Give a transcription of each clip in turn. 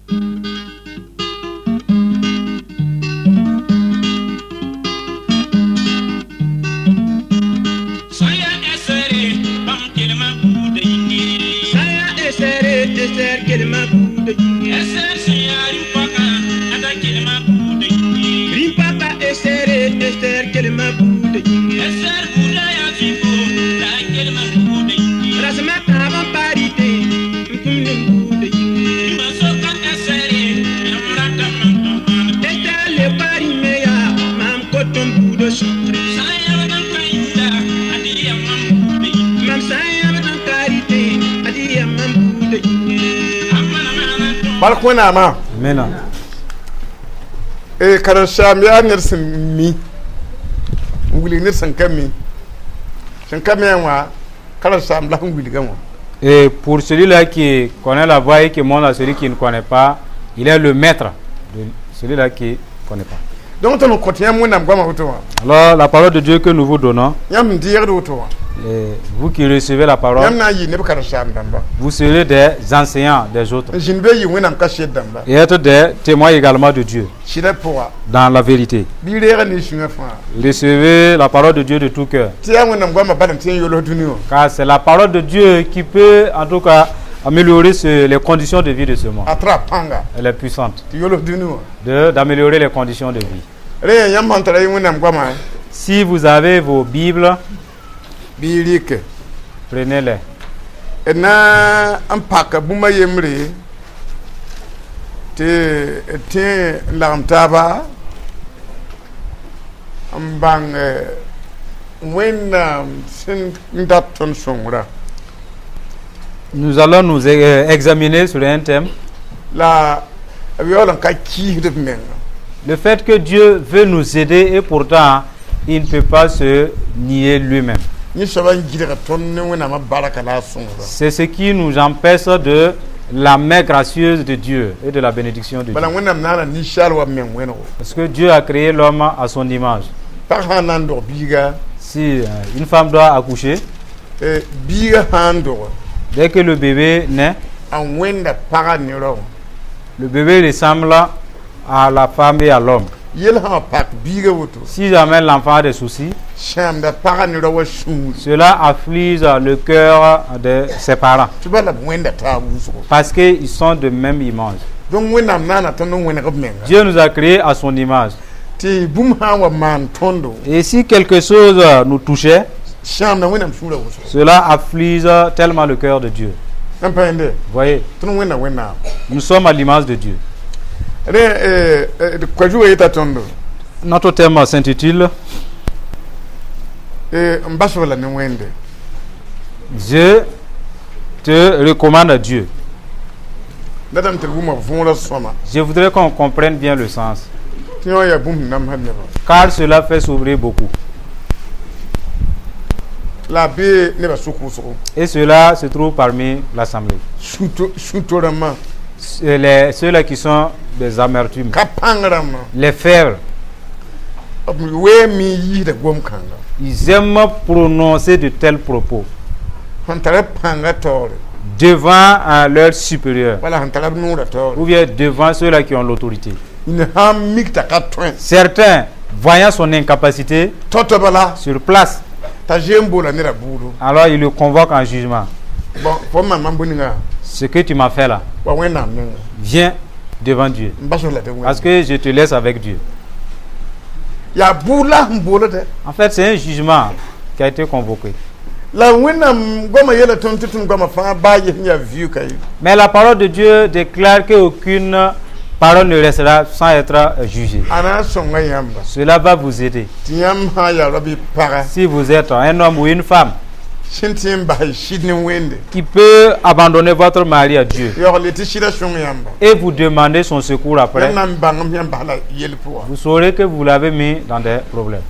Saya esere bãmb kelmã buudã yĩnge. Sã yaa Esɛre, Esɛr kelmã buudã yĩnge. Ɛsɛr sẽn yaa rĩm-poakã, a da kelmã buudã yĩnge. Rĩm-paka Esɛre, Esɛr kelmã buudã yĩnge. Ɛsɛr buudã yaa fifo la a kelmã buudã yĩnge. Rasem a tãab n pa rɩtẽ n kũmd n buudã yĩnge. Rĩmã soka Ɛsɛre, yãmb rata mam tɩ m maan bõe? Esɛr leoka rĩmẽ yaa maam kot n buudã sõngre. Sã n yãbd n ka yũuda, ad yaa mam buudã yĩnge. Mam sã n yãbd n ka rɩtẽ, ad yaa mam buudã yĩnge. A mana maana tõog. Bark Wẽnnaamã. Amena. Karen-saam yaa ned sẽn mi n wilg ned sẽn ka mi, sẽn ka mi wã, karen-saam la sẽn wilgã wã. Et pour celui-là qui connaît la voie et qui montre à celui qui ne connaît pas, il est le maître de celui-là qui ne connaît pas. Donc tõnd n kõt yãmb Wẽnnaam goamã woto wã. Alors, la parole de Dieu que nous vous donnons, yãmb sẽn deegd woto wã, et vous qui recevez la parole, yãmb na n yɩ neb karen-saam dãmba vous serez des enseignants des autres n zĩnd be yɩ Wẽnnaam kaset dãmba et être des témoins également de Dieu sɩdã pʋga. Dans la vérité. Bɩ reega ne sũyã fãa. Recevez la parole de Dieu de tout cœur. Tɩ yaa Wẽnnaam goamã badam tɩ n yols dũni wã. Car c'est la parole de Dieu qui peut en tout cas améliorer les conditions de vie de ce monde. A tara pãnga Elle est puissante tɩ yols dũni wã. d'améliorer les conditions de vie. Rẽ yãmb sãn tara y Wẽnnaam goamã, Si vous avez vos Bibles, bɩ y rɩke. Prenez-les. D na n paka bũmb a yembre tɩ d tẽ n lagem taaba n bãng Wẽnnaam sẽn n dat tõnd sõngrã. Nous allons nous examiner sur un thème. La b yaool n ka kiisd b menga. Le fait que Dieu veut nous aider et pourtant il ne peut pas se nier lui-même. Yẽ soaba n gɩdga tõnd ne Wẽnnaamã barka la a sõngrã. C'est ce qui nous empêche de la main gracieuse de Dieu et de la bénédiction de Dieu. Bala Wẽnnaam naana ninsaal wa meng wẽnego. Parce que Dieu a créé l'homme à son image. Pag sã n na n dog biiga, Si une femme doit accoucher, biiga sã n dog, dès que le bébé naît, a wẽnda pagã ne rao. Le bébé ressemble à la femme et à l'homme. Yel sã pak biiga woto, Si jamais l'enfant a des soucis, sãamda pagã ne rao wã sũur. Cela afflige le cœur de ses parents. Tɩ bala b wẽnda taab wʋsgo. Parce qu'ils sont de même image. Donc Wẽnnaam naana tõnd n wẽneg b menga. Dieu nous a créés à son image. Tɩ bũmb sã n wa maan tõndo, Et si quelque chose nous touchait, sãamda Wẽnnaam sũurã wʋsgo. Cela afflige tellement le cœur de Dieu. N pa yẽnde? Voyez, Tõnd wẽnda Wẽnnaam. Nous sommes à l'image de Dieu. Rẽ koa-zugã yeta tõndo Notre thème s'intitule n bas f la ne Wẽnde. Je te recommande à Dieu. Datame tɩ d wʋma võorã sõma. Je voudrais qu'on comprenne bien le sens, Tɩ yã yaa bũmb sẽn namsd nebã. Car cela fait s'ouvrir beaucoup. La a bee nebã sʋk wʋsgo. Et cela se trouve parmi l'assemblée. Sũ-to rãmbã. Ceux-là qui sont des amertumes, Ka pãng rãmbã. Les faibles, B weeme n yiisda gom-kãnga. Ils aiment prononcer de tels propos Sẽn tara pãngã taoore. Devant leur supérieur Wala sẽn tara b noorã taoore. Ou bien devant ceux-là qui ont l'autorité. Yĩn sã n mik t'a ka tõe. Certains, voyant son incapacité Tao-tao bala. Sur place, T'a zeem boola nedã buudu. Alors il le convoque en jugement. Bon, fo n maam bũ-ninga. Ce que tu m'as fait là, Wa Wẽnnaam nenga. Viens devant Dieu. N bas f la tɩ Wẽnnaam. Parce que je te laisse avec Dieu. Yaa buud la sẽn boolda. En fait, c'est un jugement qui a été convoqué. La Wẽnnaam goamã yeela tõnd tɩ tõnd goamã fãa baa yes n yaa viu ka ye. Mais la parole de Dieu déclare qu'aucune parole ne restera sans être jugée. A na n sõnga yãmba. Cela va vous aider. Tɩ yãmb sã n yaa rao bɩ paga Si vous êtes un homme ou une femme sẽn tɩ n bas y sɩd ne Wẽnde, qui peut abandonner votre mari à Dieu yaool tɩ sɩdã sõng yãmba. Et vous demander son secours après, Yãmb na n bãngem yãmb bas la yell pʋga. Vous saurez que vous l'avez mis dans des problèmes.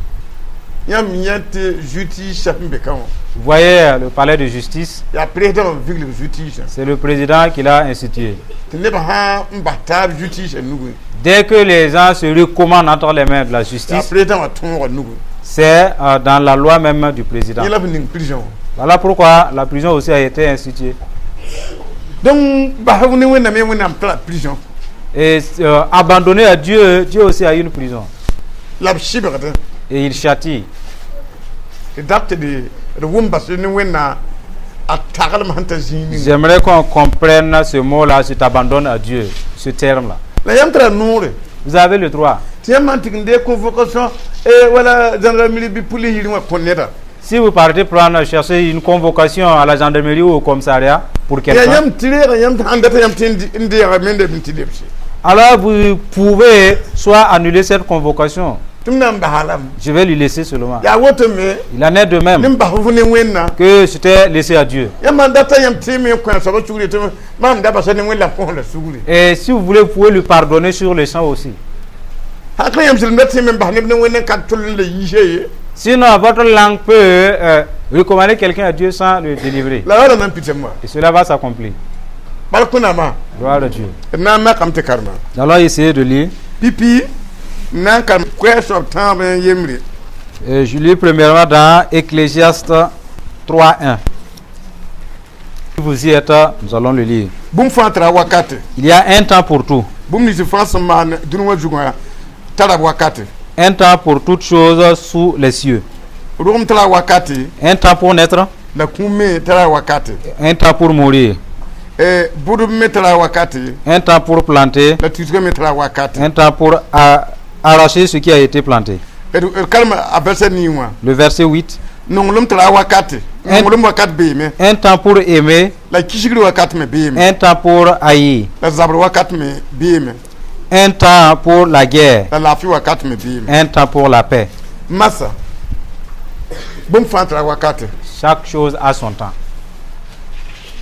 Yãmb yã tɩ justice sẽn be ka wã. Vous voyez le palais de justice, Yaa président n viglg justice. C'est le président qui l'a institué. Tɩ nebã sã n bas taab justice nugẽ, Dès que les gens se recommandent entre les mains de la yaa justice, président wã tõoga nugẽ. C'est dans la loi même du président. Yẽ la b ning prison. Voilà pourquoi la prison aussi a été instituée. Donc bas f ne Wẽnnaam ye Wẽnnaam tara prison. Et abandonné à Dieu, Dieu aussi a une prison. La b sɩbgdẽ. Et il châtie. Tɩ dat tɩ d wʋm bas ne Wẽnnaam a taglem sẽn ta zĩig ninga. J'aimerais qu'on comprenne ce mot-là, je t'abandonne à Dieu, ce terme-là. La yãmb tara noore. Vous avez le droit. Tɩ yãmb maan tɩg n deeg convocation e wala gendarmerie bɩ police yirẽ wã kõ neda. Si vous partez prendre, chercher une convocation à la gendarmerie ou au commissariat pour Yaa quelqu'un, yãmb tɩ reega yãmb sãn data yãmb tɩ n deega mende tɩ lebse. Alors vous pouvez soit annuler cette convocation. Tɩ m na n basa lame. Je vais lui laisser seulement. Yaa woto me. Il en est de même Ne n bas fo ne Wẽnnaam. Que je t'ai laissé à Dieu. Yãmb sãn data yãmb tɩ me n kõ a soabã sugri tɩ maam da basa ne Wẽnnaam kõ la sugri. Et si vous voulez, vous pouvez lui pardonner sur le champ aussi. Sãn ka yãmb sɩd da tɩ me n bas neb ne Wẽnd n ka tʋl n la yiisa ye. Sinon, votre langue peut recommander quelqu'un à Dieu sans le délivrer. La ra na n pɩtame wã. Et cela va s'accomplir. Bala kõ naamã. Gloire à Dieu. D na n makame tɩ karema. Nous allons essayer de lire. Pipi n na n karem koɛɛg soab tãab n yembre. Je lis premièrement dans Ecclésiaste 3.1. Si vous y êtes, nous allons le lire. Bũmb fãa tara wakate. Il y a un temps pour tout. Bũmb nins fãa sẽn maan dũni wã zugã tara wakate. Un temps pour toutes choses sous les cieux. Rogem tara wakate. Un temps pour naître, La kũum me tara wakate. Un temps pour mourir. Bʋdb me tara wakate. Un temps pour planter, La tusga me tara wakate. Un temps pour arracher ce qui a été planté. D karema a verset nii wã. Le verset 8. Nonglem tara wakate. Nonglem wakat beeme. Un temps pour aimer, La kisgr wakat me beeme. Un temps pour haïr. La zabr wakat me beeme. Un temps pour la guerre, La laafɩ wakat me beeme. Un temps pour la paix. Masa bũmb fãa tara wakate. Chaque chose a son temps.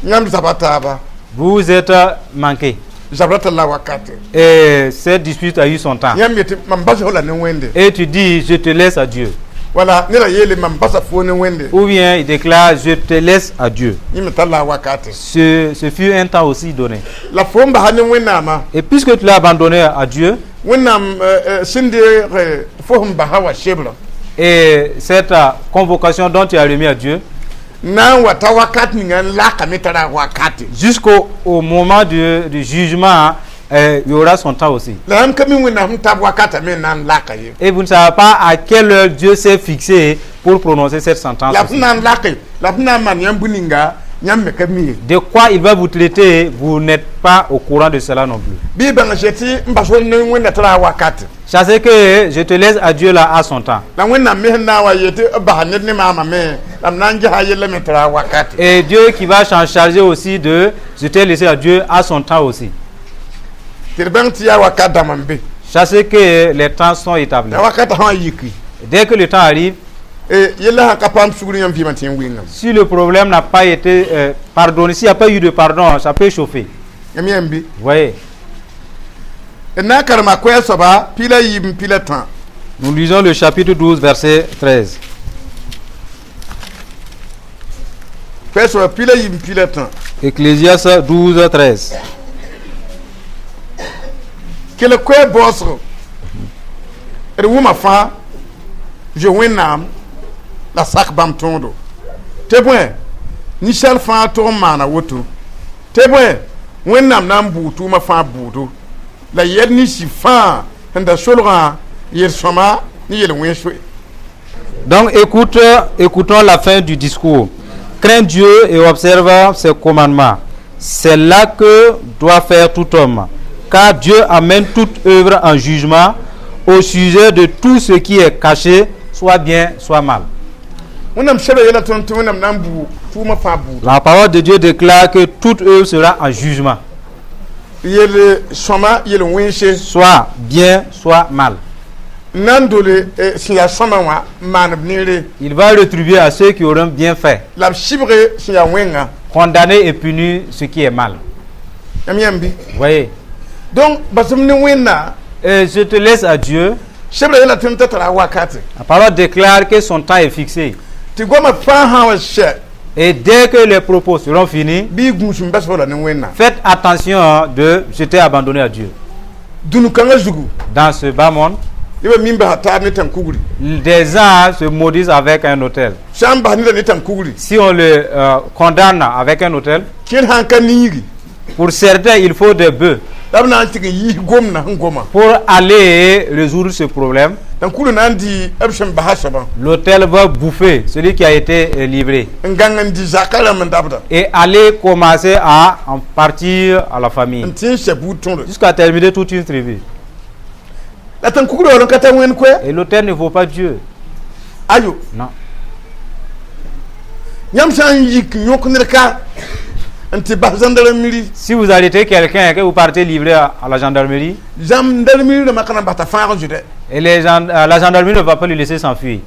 Yãmb zaba taaba. Vous êtes manqué. Zabra tara la wakate. Et cette dispute a eu son temps. Yãmb yetɩ mam bas la ne Wẽnde. Et tu dis, je te laisse à Dieu. Wala neda yeele mam basa fo ne Wẽnde. Ou bien il déclare, je te laisse à Dieu. Yẽ me tar la wakate. Ce fut un temps aussi donné. La fo n basa ne Wẽnnaamã. Et puisque tu l'as abandonné à Dieu, Wẽnnaam sẽn deeg fo sẽn basa wa sebrã. Et cette convocation dont tu as remis à Dieu, Na n wa ta wakat ninga n lakame tara wakate. Jusqu'au au moment du jugement, il y aura son temps aussi. La yãmb ka mi Wẽnnaam sẽn tab wakata me na n laka ye. Et vous ne savez pas à quelle heure Dieu s'est fixé pour prononcer cette sentence La aussi. sẽn na n lake la sẽn na n maan yãmb bũ-ninga yãmb me ka mi ye. De quoi il va vous traiter, vous n'êtes pas au courant de cela non plus. Bɩ y bãng sɛ tɩ n bas fo ne Wẽnna tara wakate. Sachez que je te laisse à Dieu là à son temps. La Wẽnnaam me sẽn na n wa yetɩ b basa ned ne maamã me la m na n gesa yella me tara wakate. Et Dieu qui va s'en charger aussi de je t'ai laissé à Dieu à son temps aussi. Tɩ d bãng tɩ yaa wakat dãmb n be. Sachez que les temps sont établis. La wakata sã n yiki. Dès que le temps arrive, Yella sã ka paam sugr yãmb vɩɩmã tɩ n wɩngame. Si le problème n'a pas été pardonné, s'il n'y a pas eu de pardon, ça peut chauffer. Yãmb yãmb bɩ. Vous voyez, D na n karema koɛɛg soaba piig la yiib n piig la tã. Nous lisons le chapitre 12, verset 13. Koɛɛg soaba piig la yiib n piig la tã. Ecclésiaste 12, 13. Kell koɛɛg baoosgo d wʋma fãa zoe Wẽnnaam la sak bãmb tõodo tɩ bõe ninsaal fãa tog n maana woto tɩ bõe Wẽnnaam na n bʋʋ tʋʋmã fãa bʋʋdo la yɛd ninsi fãa sẽn da solgã yel-sõma ne yel-wẽns. Donc écoute, écoutons la fin du discours. Crains Dieu et observe ses commandements. C'est là que doit faire tout homme. Car Dieu amène toute œuvre en jugement au sujet de tout ce qui est caché, soit bien, soit mal. Wẽnnaam sebra yɛla tõnd tɩ Wẽnnaam na n bʋ tʋʋmã fãa bʋʋdo. La parole de Dieu déclare que toute œuvre sera en jugement, Yel-sõma yel-wẽnse. Soit bien, soit mal. N na n dole sẽn yaa sõma wã n maan b neere. Il va rétribuer à ceux qui auront bien fait, La b sɩbge sẽn yaa wẽnga. Condamner et punir ce qui est mal. Yãmb yãmb bɩ. Vous voyez? Donc basem ne Wẽnna. Et je te laisse à Dieu. Sebra yɛla tõnd t'a tara wakate. La parole déclare que son temps est fixé. Tɩ goamã fãa sã wa sɛ. Et dès que les propos seront finis, Bɩ y gũus n bas fo la ne Wẽnnaam. Faites attention de je t'ai abandonné à Dieu. Dũni-kãngã zugu. Dans ce bas monde, Nebã mi n basa taab ne tãn-kugri. Des gens se maudissent avec un autel. Sã n bas neda ne tãn-kugri. Si on le condamne avec un autel, Kẽer sã n ka niigi. Pour certains, il faut des bœufs. La b na n tɩg n yiis gomdã sẽn goma. Pour aller résoudre ce problème, Tãnkurã na n dɩ b sẽn basa soabã. L'autel va bouffer celui qui a été livré N gãng n dɩ zakã rãmb n dabda. Et aller commencer à en partir à la famille N tɩ n sɛ buud tõre. Jusqu'à terminer toute une tribu. La tãn-kugr yaool n ka tar wẽnd koɛ. Et l'autel ne vaut pas Dieu. Ayo. Non. Yãmb sã n yik yõk ned ka n tɩ bas gendarmerie. Si vous arrêtez quelqu'un et que vous partez livrer à la gendarmerie, Gendarmerie rãmbã ka na n bas t'a fãag n zoe. Et la gendarmerie ne va pas le laisser s'enfuir.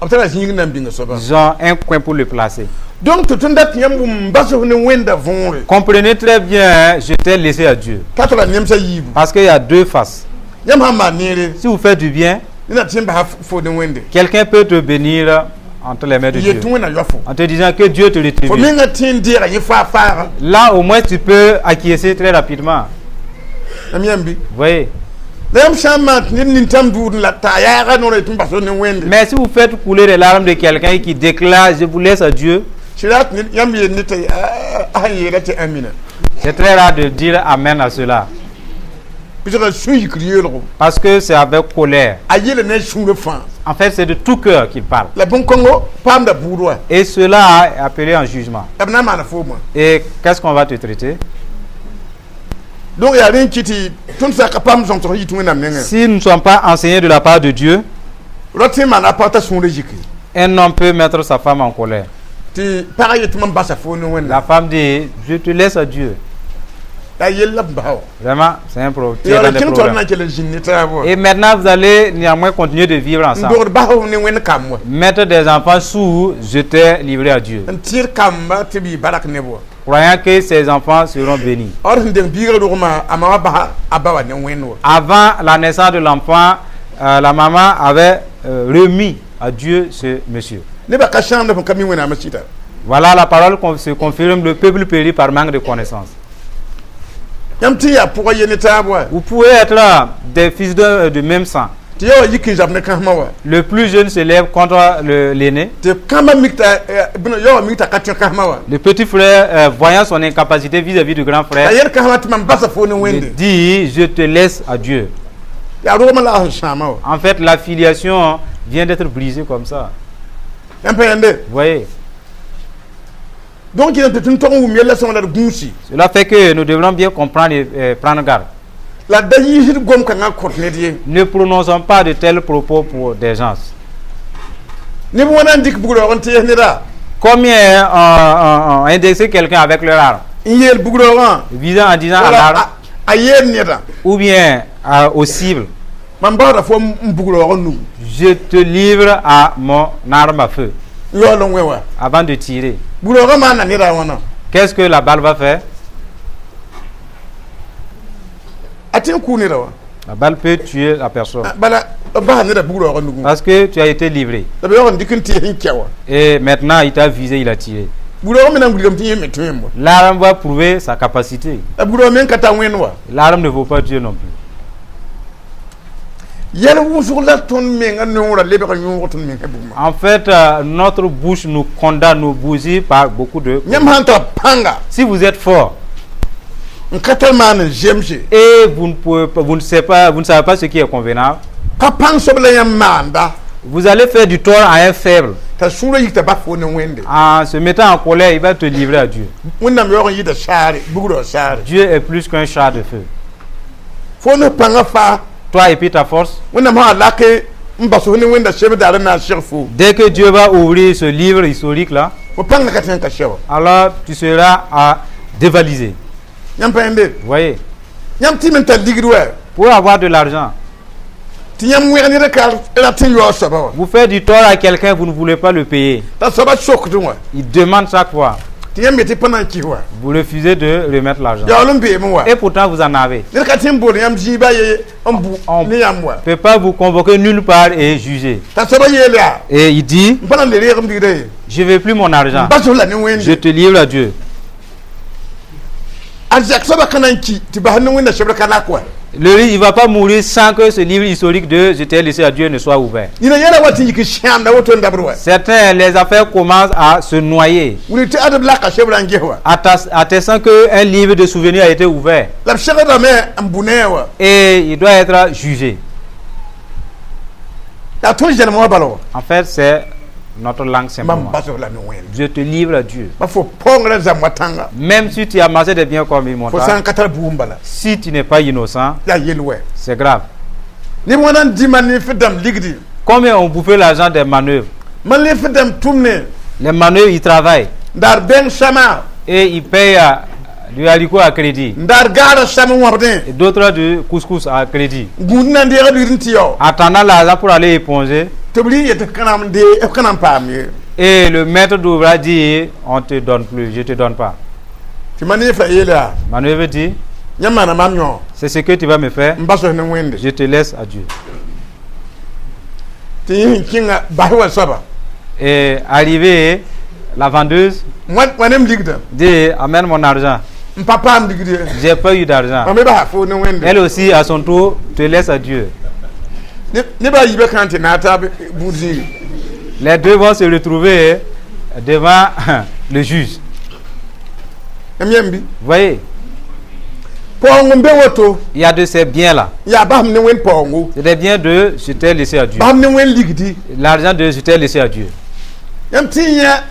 B tara zĩig n na n bĩnga soaba. Ils ont un coin pour le placer. Donc tɩ tõnd dat tɩ yãmb wʋm n bas f ne Wẽnda võore. Comprenez très bien, hein, je t'ai laissé à Dieu. Ka tara nemsã yiibu. Parce qu'il y a deux faces. Yãmb sã n maan neere. Si vous faites du bien, ned na tɩ n basa fo ne Wẽnde. Quelqu'un peut te bénir entre les mains de Yet Dieu. Tɩ Wẽnna yaof fo. En te disant que Dieu te Fo rétribue. Menga tɩ n deega yẽ faa faaga. Là, au moins, tu peux acquiescer très rapidement. Am yãmb bɩ. Vous voyez. La yãmb sã n maan tɩ ned nintãm duud la t'a yaaga noorã tɩ n bas ne Wẽnde. Mais si vous faites couler les larmes de quelqu'un qui déclare: Je vous laisse à Dieu, Sɩra tɩ ned yãmb yeel ne t'a sẽn yeela tɩ amina. C'est très rare de dire Amen à cela. Pɩsga sũ-yikr yeelgo. Parce que c'est avec colère. A yeela ne sũurã fãa. En fait, c'est de tout cœur qu'il parle. La bõn-kõngo paamda buud wa. Et cela est appelé en jugement. La b na n maana foomã. Et qu'est-ce qu'on va te traiter? Donc yaa rẽ n kɩ tɩ tõnd sã ka paam sõngsg yit Wẽnnaam nengẽ. Si nous ne sommes pas enseignés de la part de Dieu, Rao tɩ n maana a pag t'a sũurã yiki. Un homme peut mettre sa femme en colère. Tɩ pagã yet tɩ mam basa fo ne Wẽnnaam. La femme dit: Je te laisse à Dieu. La yell la b basa wa. Vraiment, c'est un problème. Yaool n kẽng taoor n na n kell n zĩnd ne taab wa. Et maintenant, vous allez néanmoins continuer de vivre N ensemble. dogd bas f ne Wẽnd kamb wa. Mettre des enfants sous, je t'ai livré à Dieu. N tẽed kamba tɩ b yɩ barak neb wa. Croyant que ces enfants seront bénis. Od sẽn deng biigã rogmã a ma wã basa a ba wa ne Wẽnd wa. Avant la naissance de l'enfant, la maman avait remis à Dieu ce monsieur. Nebã ka sãamda fõn ka mi Wẽnnaamã sɩda. Voilà, la parole se confirme, le peuple périt par manque de connaissance. Yãmb tɩ yaa pʋgã ye ne taab wa. Vous pouvez être là, des fils de même sang. Tɩ ya wa yik n zab ne kãsmã wa. Le plus jeune se lève contre l'aîné. Tɩ kãmbã mik t'a ya wa mik t'a ka tõe kãsmã wa. Le petit frère, voyant son incapacité vis-à-vis du grand frère, A yel kãsmã tɩ mam basa fo ne il Wẽnde. Dit: Je te laisse à Dieu. Yaa rogmã la a sẽn sãama wa. En fait, la filiation vient d'être brisée comme ça. Yãmb pa yãnde. Vous voyez. Donc kɩ tɩ tõnd tog n wʋm yɛlla sõng la d gũusi. Cela fait que nous devrons bien comprendre et prendre garde. La da yiisd gom kãngã kõt ned ye. Ne prononçons pas de tels propos pour des gens. Neb wãna n dɩk bugraoog n tɩɩs neda. Combien ont indexé quelqu'un avec leur arme, N yeel bugraoogã. Visant en disant à Wala l'arme a yeel nedã. Ou bien aux cibles: Mam baooda fo n bugraoog n nug. Je te livre à mon arme à feu N yaool n wẽ wa. Avant de tirer. Bugraoogã maana neda wãna. Qu'est-ce que la balle va faire? A tɩ n kʋʋ neda wa. La balle peut tuer la personne Bala b basa neda bugraoogã nugẽ. parce que tu as été livré. La b yaool n dɩk n tɩɩs n kɛ wa. Et maintenant, il t'a visé, il a tiré. Bugraoogã me na n wilgame tɩ yẽ me tõe wa. L'arme va prouver sa capacité. La bugraoog me n ka tar Wẽnd wa. L'arme ne vaut pas Dieu non plus. Yɛl wʋsg la tõnd menga noorã lebg yõog tõnd menga bugmã. En fait, notre bouche nous condamne, nous bousille par beaucoup de. Yãmb sã n tar pãnga. Si vous êtes fort N ka tar maan n zemse. Et vous ne pouvez pas, vous ne savez pas, vous ne savez pas ce qui est convenable, Pa pãng soab la yãmb maanda. Vous allez faire du tort à un faible. T'a sũurã yik t'a bas fo ne Wẽnde. En se mettant en colère, il va te livrer à Dieu. Wẽnnaam yaoog n yɩɩda saare bugrã saare. Dieu est plus qu'un char de feu. Fo ne pãngã faa. Toi et puis ta force, Wẽnnaam sã lak n bas fo ne Wẽnda sebdaar n na n seg fo. Dès que Dieu va ouvrir ce livre historique là, Fo pãngã ka tõe n ka sɛ wa. Alors tu seras à dévaliser. Yãmb pa yẽnde. Vous voyez? Yãmb tɩ me n tar ligd wa. Pour avoir de l'argent, Tɩ yãmb wẽg ned ka rat n yaoog soaba wa. Vous faites du tort à quelqu'un, vous ne voulez pas le payer. T'a soaba sokdẽ wã. Il demande chaque fois. Tɩ yãmb yetɩ pa na n kis wa. Vous refusez de remettre l'argent. Yaool n beeme wa. Et pourtant, vous en avez. Ned ka tɩ n bool yãmb zĩiba ye n bu On ne yãmb wa. ne peut pas vous convoquer nulle part et juger. T'a soaba yeel yaa. Et il dit: N pa na n le reeg m ligda ye. Je ne veux plus mon argent. Bas f la ne Je Wẽnde. te livre à Dieu. A zak soaba ka na n ki tɩ bas ne Wẽnda sebr ka lak wa. Le riche, il ne va pas mourir sans que ce livre historique de Je t'ai laissé à Dieu ne soit ouvert. Yĩna yɛla wa tɩ yik n sãamda woto n dabd wa. Certains, les affaires commencent à se noyer, Wilg tɩ ad b laka sebrã n ges wa. Attestant qu'un livre de souvenirs a été ouvert La b segdame n bũ ne a wa. Et il doit être jugé. Yaa tõnd zẽlem wã bala wa. En fait, c'est notre langue Mam simplement. basg la ne Wẽnde. Je te livre à Dieu. Ba fo paoongrã zãmb wa tãnga. Même si tu as amassé des biens comme une Fo sã montagne, n ka tar buum bala. Si tu n'es pas innocent, Yaa yel wɛ. C'est grave. Neb wãna n dɩ man nef dãmb ligdi. Combien ont bouffé l'argent des manœuvres? Man nef dãmb tʋmne. Les manœuvres, ils travaillent N daar bẽng sãma. Et ils payent du haricot à crédit. N daar gaara sãm n wãbdẽ. Et d'autres du couscous à crédit. Gũud na n deeg b n tɩ yao. Attendant l'argent pour aller éponger. Tɩ b rɩ n yet tɩ b ka na n dee b ka na n paam ye. Et le maître d'ouvrage dit, on te donne plus, je te donne pas. Tɩ ma nef la yeela yaa. Manœuvre dit, Yãmb maana maam yõ. C'est ce que tu vas me faire, N basg ne Wẽnde. Je te laisse à Dieu. Tɩ yẽ sẽn kẽnga bas wa soaba. Et arrivé, la vendeuse Wa nem ligdã. Dit, amène mon argent. N pa paam ligd ye. J'ai pas eu d'argent. Mam me basa fo ne Wẽnde. Elle aussi, à son tour, te laisse à Dieu. Nebã a yiibã kãn tɩ naag taab buud zĩigi. Les deux vont se retrouver devant le juge. Yãmb yãmb bɩ. Vous voyez, Paoong n be woto. Il y a de ces biens-là. Yaa basem ne Wẽnd paoongo. C'est des biens de je t'ai laissé à Dieu. Basem ne Wẽnd ligdi. L'argent de je t'ai laissé à Dieu. Yãmb tɩ n yã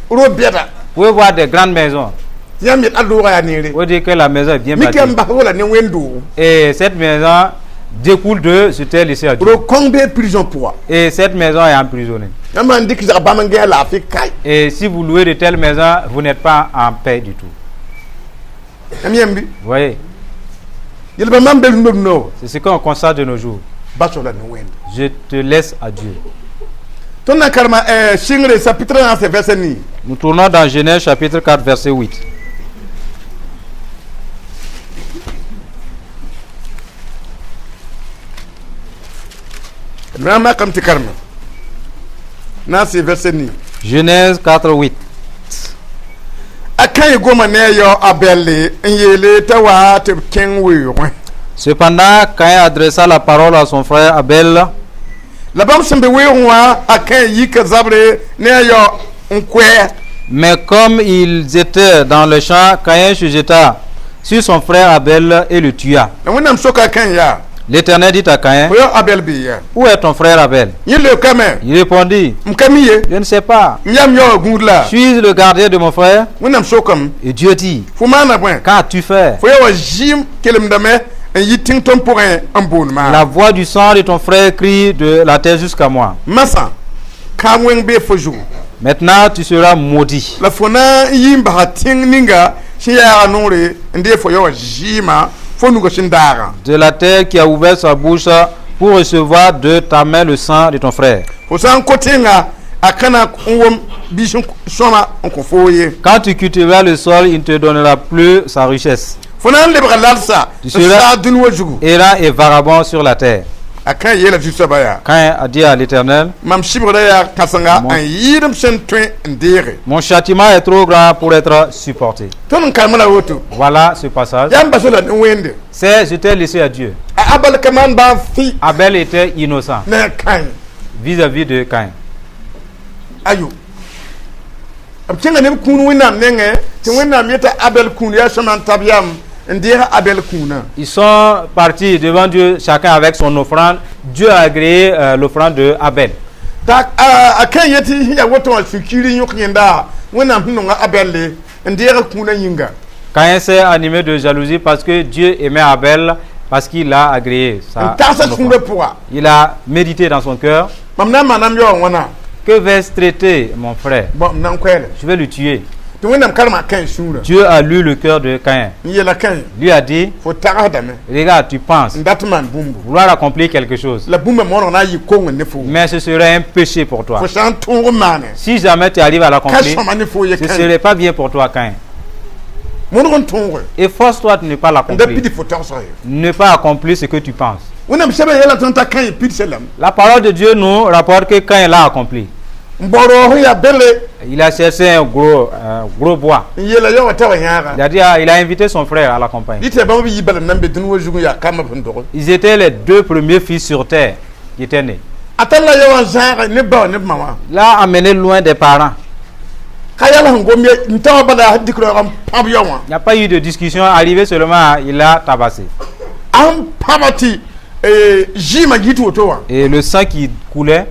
ro-bɛda. Vous pouvez voir des grandes maisons. Tɩ yãmb yet a doogã yaa neere. Vous pouvez dire que la maison est bien Mikame bâtie. basgo la ne Wẽnd doogo. Et cette maison découle de je t'ai laissé à Dieu. Ro-kõng bee prison pʋga. Et cette maison est emprisonnée. Yãmb sã n dɩk zag bãmb n gɛɛ laafɩ kae. Et si vous louez de telle maison, vous n'êtes pas en paix du tout. Yãmb yãmb bɩ. Vous voyez, Yel-bãmb mam be rũndã b noor. C'est ce qu'on constate de nos jours. Basg la ne Wẽnde. Je te laisse à Dieu. Tõnd na n karema sɩngre chapitre 1 verset 9. Nous tournons dans Genèse chapitre 4, verset 8. D na n makame tɩ karema na n sɩ verset 9. Genèse 4, 8. A Kãẽ goma ne a yao Abɛlle n yeele t'a wa tɩ b kẽng weoogẽ. Cependant, Caïn adressa la parole à son frère Abel. La bãmb sẽn be weoogẽ wã a Kãẽ yika zabre ne a yao n koɛɛ. Mais comme ils étaient dans le champ, Caïn se jeta sur son frère Abel et le tua. La Wẽnnaam soka a Kãẽ yaa. L'Éternel dit à Caïn, Fo yao Abɛl bee yaa. Où est ton frère Abel? Yẽ leokame. Il répondit, M ka mi ye. Je ne sais pas. M yaa m yaoowã gũud la. Suis-je le gardien de mon frère? Wẽnnaam sokame. Et Dieu dit, Fo maana bõe. Qu'as-tu fait? Fo yaoowã zɩɩm kelemdame n yi tẽng tõnd pʋgẽ n boond La maam. voix du sang de ton frère crie de la terre jusqu'à moi. Masã kãab wẽng bee fo zugu. Maintenant, tu seras maudit. La fo na n yi n basa tẽng ninga sẽn yaaga noore n deeg fo yaoowã zɩɩmã fo nugã sẽn daagã. De la terre qui a ouvert sa bouche pour recevoir de ta main le sang de ton frère. Fo sã n ko tẽnga a ka na n wom bɩ sẽn sõma n kõ foo ye. Quand tu cultiveras le sol, il ne te donnera plus sa richesse. Fo na n lebga lalsa n Sera- saag dũni wã zugu. Errant et vagabond sur la terre. A Kãẽ yeela Zu-soabã yaa. Caïn a dit à l'Éternel, Mam sɩbgrã yaa kãsenga n yɩɩdem sẽn tõe n deege. Mon châtiment est trop grand pour être supporté. Tõnd n karem la woto. Voilà ce passage. Yaa n bas la ne Wẽnde. C'est je t'ai laissé à Dieu. A Abɛl ka maan bãmb fɩ Abel était innocent ne a Kãẽ. Vis-à-vis de Caïn. Ayo b kẽnga neb kũun Wẽnnaam nengẽ tɩ Wẽnnaam yeta Abɛl kũun yaa sõma n tab yam n deeg Abɛl kũunã. Ils sont partis devant Dieu, chacun avec son offrande. Dieu a agréé l'offrande de Abel. T'a a Kãẽ yetɩ sẽn yaa woto wã sũ-kiir n yõk yẽnda Wẽnnaam sẽn nonga Abɛlle n deeg kũunã yĩnga. Caïn s'est animé de jalousie parce que Dieu aimait Abel, parce qu'il a agréé N tagsa son sũurã offrande. pʋga. Il a médité dans son cœur. Mam na n maanam yaoowã wãna. Que vais-je traiter mon frère? Bõn m na n koɛɛle. Je vais le tuer. Tɩ Wẽnnaam karema Kãẽ sũurã. Dieu a lu le cœur de Caïn. N yeela Kãẽ. Lui a dit, Fo tagsdame. Regarde, tu penses N dat n maan bũmbu. Vouloir accomplir quelque chose, La bũmba mooneg na n yɩ kong ne fo. Mais ce serait un péché pour toi. Fo sã n tõog n maane. Si jamais tu arrives à Ka l'accomplir, sõma ne fo ye ce ne Kãẽ. Serait pas bien pour toi, Caïn. Mõneg n tõoge. Efforce-toi de ne pas N da l'accomplir. pid fo tagsg ye. Ne pas accomplir ce que tu penses. Wẽnnaam sɛbã yeela tõnd t'a Kãẽ pidsã lame. La parole de Dieu nous rapporte que Caïn l'a accompli. N bao raoog sẽn yaa bele. Il a cherché un gros bois. N yeela yao wã t'a wa yãaga. Il a dit, ah, il a invité son frère à la campagne. Dɩ tɩ bãmb b yi bala n nan be dũni wã zug n yaa kambã sẽn doge. Ils étaient les deux premiers fils sur terre qui étaient nés. A tall la yao wã zãage ne ba wã ne b ma wã. Il l'a amené loin des parents. Ka yɛl sẽn gom ye n ta wã bala yaa dɩk raoogã n pãb yao wã. Il n'y a pas eu de discussion. Arrivé seulement, il l'a tabassé. A sẽn pãba tɩ zɩɩmã yit woto wã. Et le sang qui coulait,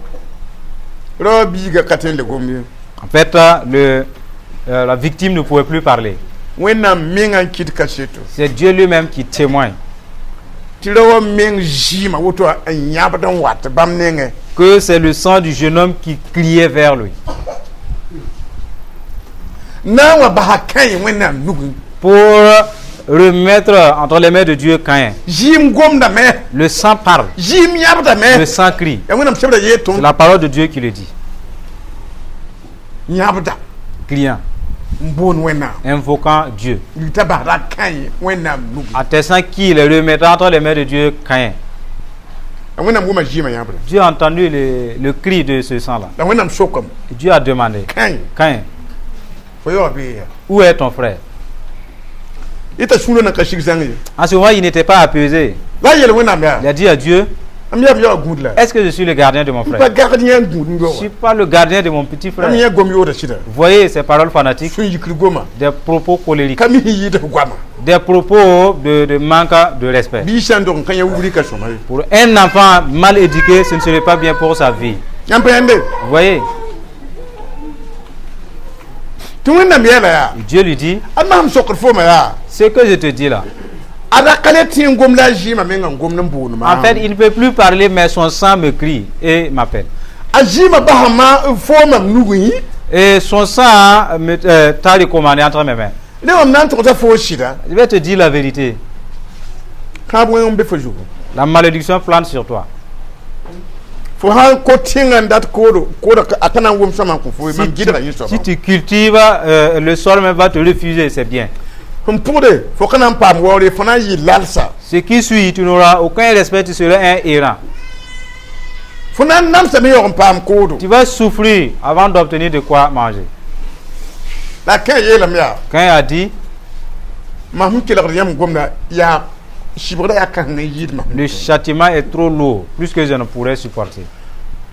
Rao biiga ka tõe n le gom ye. En fait, la victime ne pouvait plus parler. Wẽnnaam menga n kɩt kaseto. C'est Dieu lui-même qui témoigne Tɩ rao wã meng zɩɩmã woto wã n yãbd n wat bãmb nengẽ. Que c'est le sang du jeune homme qui criait vers lui. Na n wa basa kãe Wẽnnaam nugẽ. Pour remettre entre les mains de Dieu Caïn. Zɩɩm gomdame. Le sang parle, Zɩɩm yãbdame. Le sang crie. Yaa Wẽnnaam sebra yee C'est tõnd. La parole de Dieu qui le dit. Yãbda. Criant, N boon Wẽnnaam. Invoquant Dieu. T'a basda kãe Wẽnnaam nugẽ. Attestant qu'il remettra entre les mains de Dieu Caïn. La Wẽnnaam wʋma zɩɩmã yãbra. Dieu a entendu le cri de ce sang-là. La Wẽnnaam sokame. Et Dieu a demandé, Kãe, Caïn, fo yaoã bee yaa? Où est ton frère? Yeta sũurã nan ka sig zãng ye. En ce moment, il n'était pas apaisé. La a yeel Wẽnnaam yaa. Il a dit à Dieu, M yaa m yaoã gũud la. Est-ce que je suis le gardien de mon Pa frère? gardien gũud n Je ne suis pas le gardien de mon petit frère. Yã yã gom yooda sɩda. Voyez ces paroles fanatiques, Sẽn yikr goma. Des propos colériques, Ka mi sẽn yɩɩd f goama. Des propos de manque de respect. Bɩ sã n dog n ka yã wugri ka sõma ye. Pour un enfant mal éduqué, ce ne serait pas bien pour sa vie. Yãmb pa yãmbe. Vous voyez, Tɩ Wẽnnaam yeela yaa. Dieu lui dit, A masem sokd fooma yaa. Ce que je te dis là, A ra ka le tẽ n gom la a zɩɩmã menga n gomd n boond en fait, il ne peut plus parler, mais son sang me crie et m'appelle. A zɩɩmã basã foomam nugẽ. Et son sang t'a recommandé entre mes mains. Ne mam na n togsa foo sɩda. Je vais te dire la vérité. Kãab wẽng n be fo zugu. La malédiction plane sur toi. Fo sã n ko tẽngã n dat koodo kooda a ka na n wʋm sõma n kõ fo mam gɩdga yẽ soaba. Si tu cultives, le sol même va te refuser, c'est bien. Sẽn pʋgde fo ka na n paam waoore fo na n yɩ lalsa. Ce qui suit, tu n'auras aucun respect, tu seras un errant. Fo na n namsame yaoog n paam koodo. Tu vas souffrir avant d'obtenir de quoi manger. La kẽ yeelame yaa. Caïn a dit, Mam sẽn kelgd yãmb gomda yaa sɩbgrã yaa kãseng n yɩɩd mam. Le châtiment est trop lourd, plus que je ne pourrais supporter.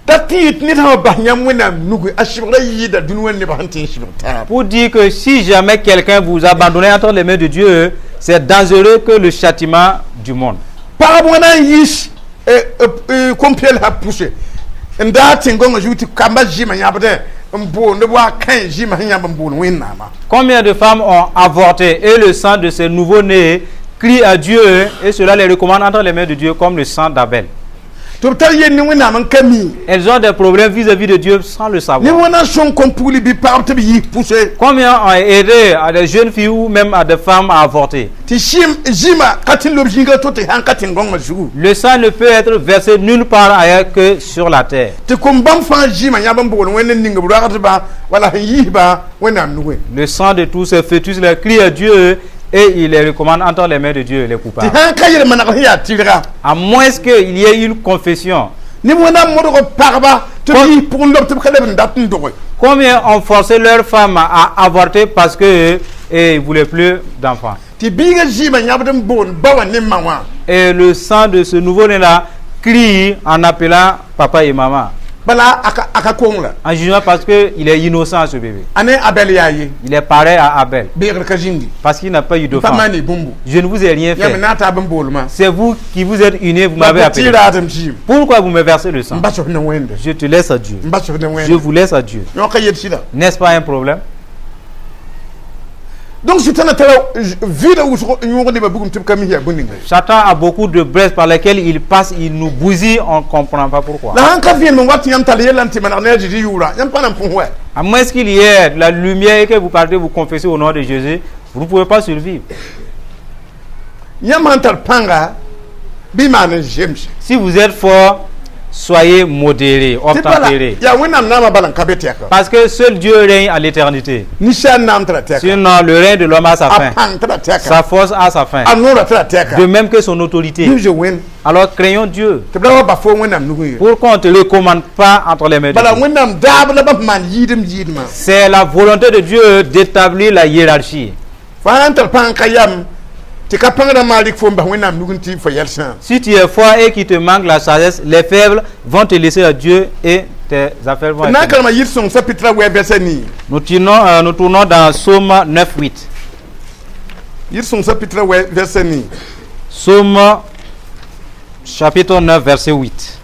Da tɩ yɩ ned sã wa bas yãmb Wẽnnaam nugu a sɩbgrã yɩɩda dũni wã nebã sẽn tẽ n sɩbg taab. Pour dire que si jamais quelqu'un vous abandonnait entre les mains de Dieu, c'est dangereux que le châtiment du monde. Pagb wã na n yis kom-peelsã pʋse n daa tẽn-gõngã zug tɩ kambã zɩɩmã yãbdẽ n boond b wa kãe zɩɩmã sẽn yãmb n boond Wẽnnaamã. Combien de femmes ont avorté et le sang de ces nouveaux-nés crie à Dieu et cela les recommande entre les mains de Dieu comme le sang d'Abel. Tɩ b tar yell ne Wẽnnaam n ka mi. Elles ont des problèmes vis-à-vis de Dieu sans le Ne savoir. wãna sõng kom-pugli bɩ pagb tɩ b yis pʋse. Combien ont aidé à des jeunes filles ou même à des femmes à avorter? Tɩ zɩɩmã ka tɩ n lob zĩiga to tɩ sãn ka tẽn-gõngã zugu. Le sang ne peut être versé nulle part ailleurs que sur la terre. Tɩ kom-bãmb fãa zɩɩmã yãmb n boond Wẽnd n ning b roagdbã wala sẽn yiisbã Wẽnnaam nugẽ. Le sang de tous ces fœtus-là crie à Dieu et il les recommande entre les mains de Dieu, les Tɩ coupables. sãn ka yel-manegr sẽn yaa tɩrga. À moins qu'il y ait une confession. Neb Wẽnnaam modg pagba tɩ b yiis pʋgẽ lob tɩ b ka leb n dat n doge. Combien ont forcé leurs femmes à avorter parce que et ils ne voulaient plus d'enfants? Tɩ biigã zɩɩmã yãbd n boond ba wã ne ma wã. Et le sang de ce nouveau-né-là crie en appelant papa et maman. Bala a ka kong la. En jugeant parce qu'il est innocent, ce bébé. A ne Abel yaa ye. Il est pareil à Abel. Beegr ka zĩngi. Parce qu'il n'a pas eu Pa d'offense. maan bũmbu. Je ne vous ai rien Yãmb fait. na n taab n boolmã. C'est vous qui vous êtes unis, vous m'avez tɩ appelé. raadem zɩɩm. Pourquoi vous me versez le sang? N bas f ne Wẽnde. Je te laisse à Dieu. N bas f ne Je Wẽnde. Vous laisse à Dieu. Yõ ka yel sɩda. N'est-ce pas un problème? Donc Sʋtãna tara vɩɩda wʋsg yõog nebã bugum tɩ b ka mis yaa bũmb ninga. Satan a beaucoup de braises par lesquelles il passe, il nous bousille, on ne comprend pas pourquoi. La sãn ka vẽenem n wat tɩ yãmb tall yella n tɩ maneg ne a Zeezi yʋʋra yãmb pa na n põs wɛ. À moins qu'il y ait de la lumière et que vous partez vous confesser au nom de Jésus, vous ne pouvez pas survivre. Yãmb sãn tar pãnga bɩ maan n zemse. Si vous êtes fort, Soyez modérés, Tɩ bala obtempérés. yaa Wẽnnaam naamã bala n ka be tɛka. Parce que seul Dieu règne à l'éternité. Ninsaal naam tara tɛka. Sinon, le règne de l'homme a sa A fin. pãng tara tɛka. Sa force a sa fin. A noorã tara tɛka. De même que son autorité. Bɩ zoe Wẽnd Alors craignons Dieu. tɩ b ra wa ba fo Wẽnnaam nugẽ ye. Pour qu'on ne te recommande pas entre les mains de Bala Dieu. Wẽnnaam daab la bãmb maan yɩɩdem yɩɩdmã. C'est la volonté de Dieu d'établir la hiérarchie. Fo sã n tar pãng ka yam tɩ ka pãngrã maa rɩk fo n bas Wẽnnaam nugẽ tɩ fo yɛl sãam. Si tu es fort et qu'il te manque la sagesse, les faibles vont te laisser à Dieu et tes affaires vont D na n être. karema yir-sõng chapitre a wɛ vɛrsa nii. Nous tournons dans Psaume 9, 8. Yir-sõng chapitre a wɛ vɛrsa nii. Psaume chapitre 9, verset 8.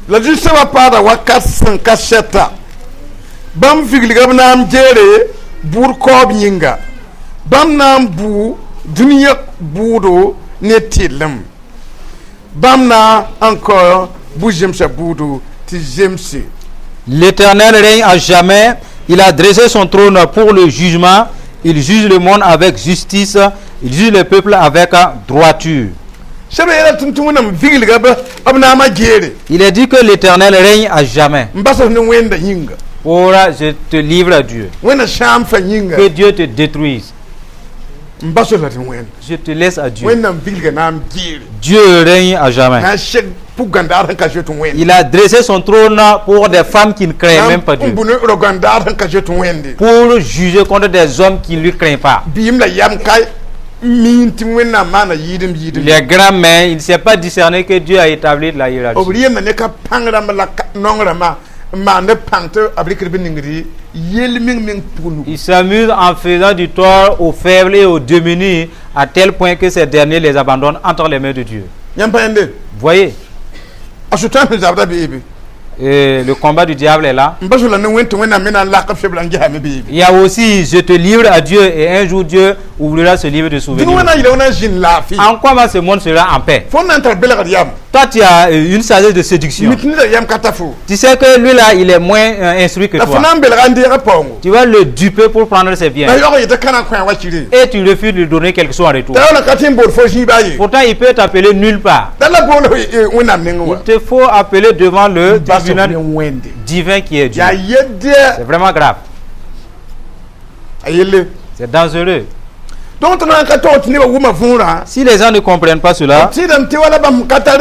La zu-soabã paada wakat sẽn ka sɛta bãmb viglga b na n geere bʋʋd kaoob yĩnga bãmb na n bʋ dũniyã bʋʋdo ne tɩrlem bãmb na n kao bu-zemsã bʋʋdo tɩ zemse. L'Éternel règne à jamais. Il a dressé son trône pour le jugement. Il juge le monde avec justice. Il juge le peuple avec droiture. Sɛbã yeela tɩ tɩ Wẽnnaam viglga b b naamã geere. Il est dit que l'Éternel règne à jamais. N bas f ne Wẽnda yĩnga. Pour je te livre à Dieu. Wẽnna sãam fa yĩnga. Que Dieu te détruise. N bas f la tɩ Wẽnd. Je te laisse à Dieu. Wẽnnaam viglga na n geere. Dieu règne à jamais. Na n seg pʋg-gãndaar sẽn ka zoet Wẽnd. Il a dressé son trône pour des femmes qui ne craignent même pas n Dieu. bũ ne ro-gãndaar sẽn ka zoet Wẽnde. Pour juger contre des hommes qui ne lui craignent pas. Bɩɩm la yam ka miin tɩ Wẽnnaam maana yɩɩdem yɩɩdem. Il est grand, mais il ne sait pas discerner que Dieu a établi la B hiérarchie. rɩɩmda ne ka pãng rãmb la naong rãmbã n maand pãng tɩ b rɩkd b ningd yell meng meng pʋg nugu. Il s'amuse en faisant du tort aux faibles et aux démunis à tel point que ces derniers les abandonnent entre les mains de Dieu. Yãmb pa yẽnde. Voyez, A Sʋtãan sẽn zabda beebe. Et le combat du diable est là. N bas la ne Wẽnd tɩ Wẽnnaam me na n lak f sebla n gesame beebe. Il y a aussi, je te livre à Dieu et un jour Dieu ouvrira ce livre de Dũni souvenirs. wẽnnaam yeela wẽnnaam zĩnd laafɩ. En quoi va ce monde sera en paix? Fo na n tar belgd yam. Toi, tu as une sagesse de séduction. Mi tɩ neda yam ka ta fo. Tu sais que lui là, il est moins instruit que La fo toi. na n belga n deega paoongo. Tu vas le duper pour prendre ses biens. La yaoog yetɩ ka na n kõ wa kire. Et tu refuses de lui donner quelque chose en retour. T'a yaool n ka tɩ n bool fo zĩiba ye. Pourtant, il peut t'appeler nulle part. Da la bool Wẽnnaam nengẽ wa. Il te faut appeler devant le Bas tribunal ne Wẽnde. divin qui est Dieu. Yaa yedde. C'est vraiment grave. A yelle. C'est dangereux. Donc tɩ na n ka tog tɩ nebã wʋma võorã. Si les gens ne comprennent pas cela, Tɩdame tɩ wala bãmb ka tar